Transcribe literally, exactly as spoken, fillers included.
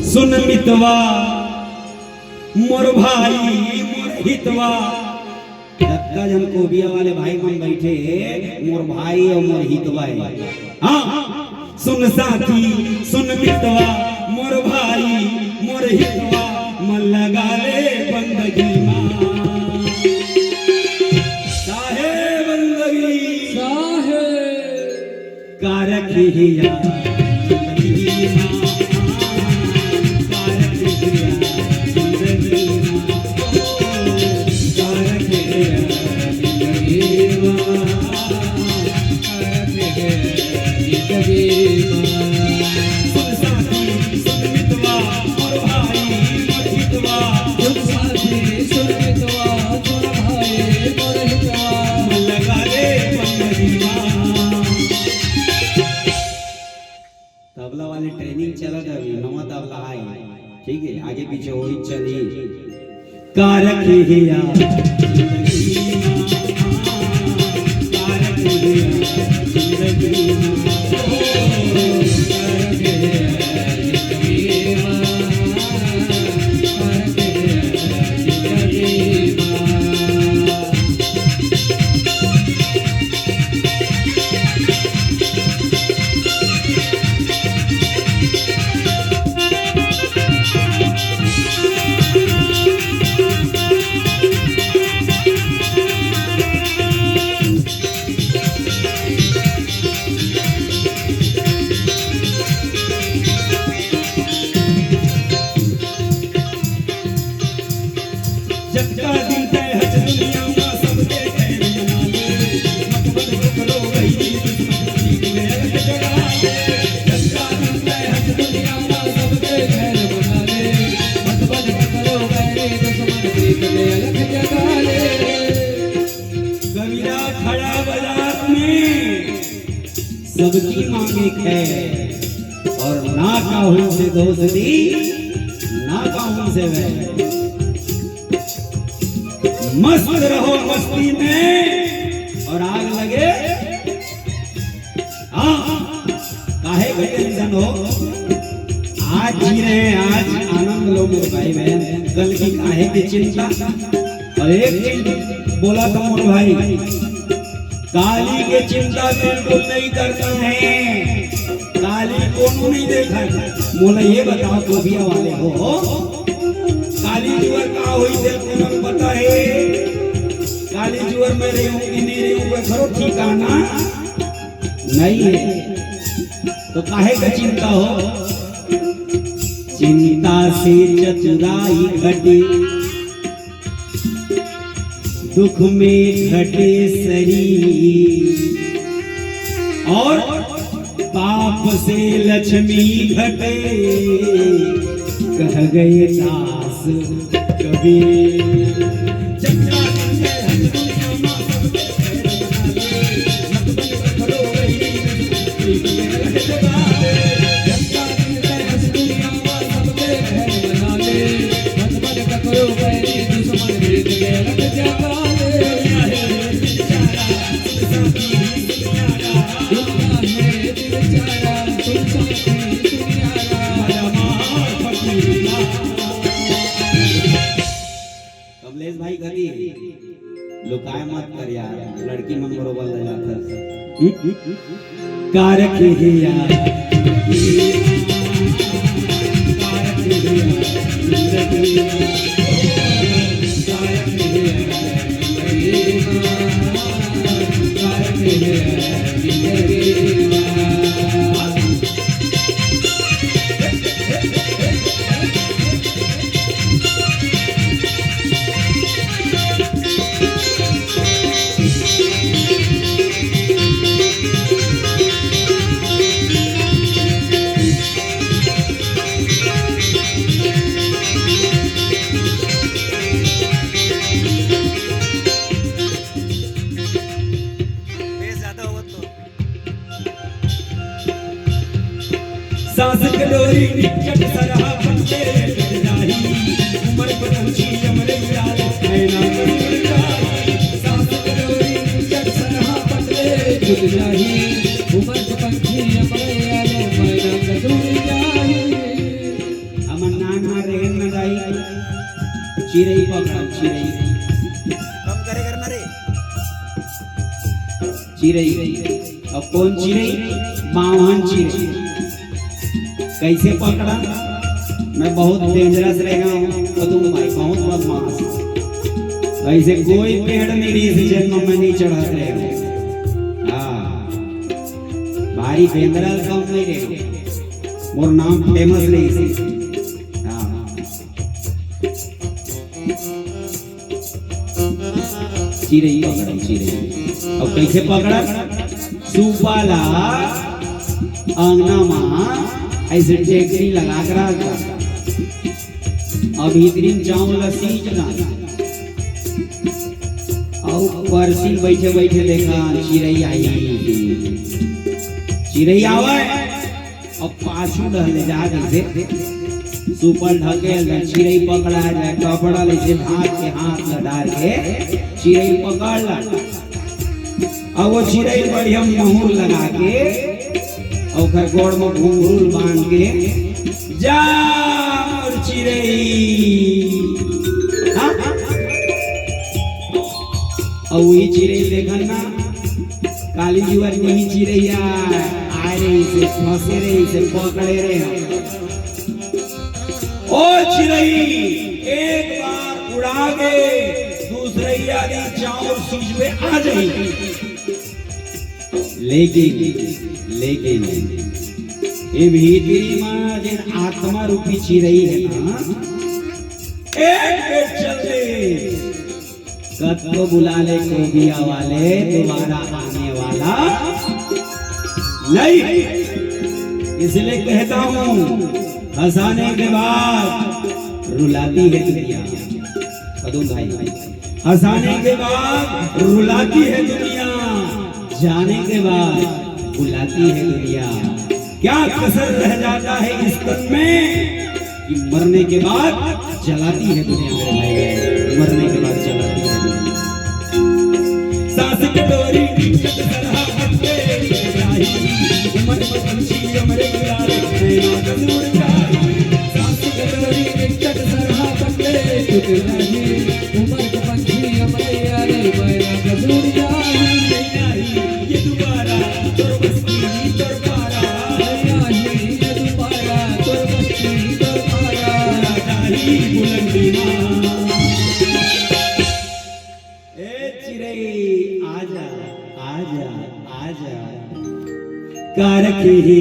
सुन मितवा, मोर भाई, मोर हितवा, जतका जन कोबिया वाले भाई मन बैठे हे, मोर भाई अउ मोर हितवा हे। हाँ, सुन साथी, सुन मितवा, मोर भाई, मोर हितवा, मन लगा ले बंदगी मा। साहे बंदगी। साहे। का रखे हे यार जिंदगी मा, का रखे हे यार जिंदगी मा, ओ, का रखे हे यार जिंदगी मा, का रखे हे यार जिंदगी मा। सुन साथी, सुन मितवा, मोर भाई, मोर हितवा। सुन साथी, सुन मितवा, सुन भाई, मोर हितवा। मन लगा ले बंदगी मा। तबला वाले training चलत हे अभी, नवा तबला आए, ठीक है, आगे पीछे वही चली। का रखे हे यार जिंदगी मा, का रखे हे यार जिंदगी मा, ओ, का रखे हे यार जिंदगी मा, का रखे हे यार जिंदगी मा। जतका दिन तैं हस दुनिया मा सबके खैर मना ले, मत बन ककरो वैरी दुश्मन, प्रीत में अलख जगा ले। जतका दिन तैं हस दुनिया मा सबके खैर मना ले, मत बन ककरो वैरी दुश्मन, प्रीत में अलख जगा ले। कबीरा खड़ा बाजार में सबकी मांगे खैर, और ना काहू से दोस्ती, ना काहू से वैर। मस्त रहो मस्ती में और आग लगे। हाँ, काहे के tension हो? आज जी रहे हैं, आज आनंद लो मेरे भाई बहन, कल की काहे की चिंता। और एक चीज बोला था मोर भाई, काली के चिंता बिल्कुल नहीं करना है, काली कोनो नहीं देखा। मोला ये बताओ, कोबिया वाले हो, काली जुवर का होई तेल कोनो पता है? काली जुवर में रहूं कि नहीं रहूं, कोई करो ठिकाना नहीं है, तो काहे का चिंता हो? चिंता से चतुराई घटे, दुख में घटे शरीर, और पाप से लक्ष्मी घटे, कह गए दास कबीर। कमलेश भाई कदी लुकाए मत कर यार, लड़की मन बरोबर ले जाथस। हम्म? का रखे हे यार, का रखे हे यार, का रखे हे यार। सांस के डोरी निकट सरहा पत्ते जाही, उमर पतंगी अमरैया, नैना कसूर जाही। सांस के डोरी निकट सरहा पत्ते जाही, उमर पतंगी अमरैया, नैना कसूर जाही। हमन चिरई पकड़न, चिरई। कम करे करना रे। चिरई। अब कौन चिरई? बाम्हन चिरई। कैसे पकड़न? मैं बहुत dangerous रहे हूँ पदुम भाई, बहुत बदमाश। ऐसे कोई पेड़ नहीं रही थी जन्म में नहीं चढ़त रहे हूँ। हाँ, भारी बेंदरा कम नहीं रहे हूँ। मोर नाम famous रही थी। हाँ। चिरई पकड़न, चिरई। अब कैसे पकड़न? सूपा ला अंगना मा ऐसे टेकरी लगा के रख दा। अब भीतरी में चाउर ला सींच दा। अउ परसी बैठे बैठे देखा चिरई आई। चिरई आवे। अब पाछू डहर ले जा जैसे सुपल ढकेल दे, चिरई पकड़ा जाए, कपड़ा ले से भाग के हाथ ला डार के चिरई पकड़ ला। अब वो चिरई बढ़िया महुर लगा के ओकर गोड़ में घुंघरू बांध के, "जा मोर चिरई।" हाँ? अउ वही चिरई देखन ना, काली जुवर वही चिरैया आए रही से, फंसे रही से, पकड़े रहे। ओ चिरई, एक बार उड़ा के दूसरैया दिन चाउर सींच में आ जाई। लेकिन, लेकिन ये भीतरी मा जेन आत्मा रूपी चिरई है ना, एक बेर चल दे, कतको बुला ले कोबिया वाले, दोबारा आने वाला नहीं। इसलिए कहता हूँ, हंसाने के बाद रुलाती है दुनिया। पदुम भाई, हंसाने के बाद रुलाती है दुनिया, जाने के बाद बुलाती है दुनिया। क्या कसर रह जाता है इस तन में कि मरने के बाद जलाती है दुनिया, मेरे भाई, मरने के बाद जलाती है दुनिया। सांस की डोरी, उमर पंछी, हमरे दुलारे, सांस की डोरी, उमर पंछी, हमरे यारे, मैना कसूर जाही। ये दोबारा तोर बस्ती, तोर पारा। ये दोबारा तोर बस्ती, तोर पारा। राजा ही बुलंदी माँ। ए चिरई, आजा, आजा, आजा। कारक ही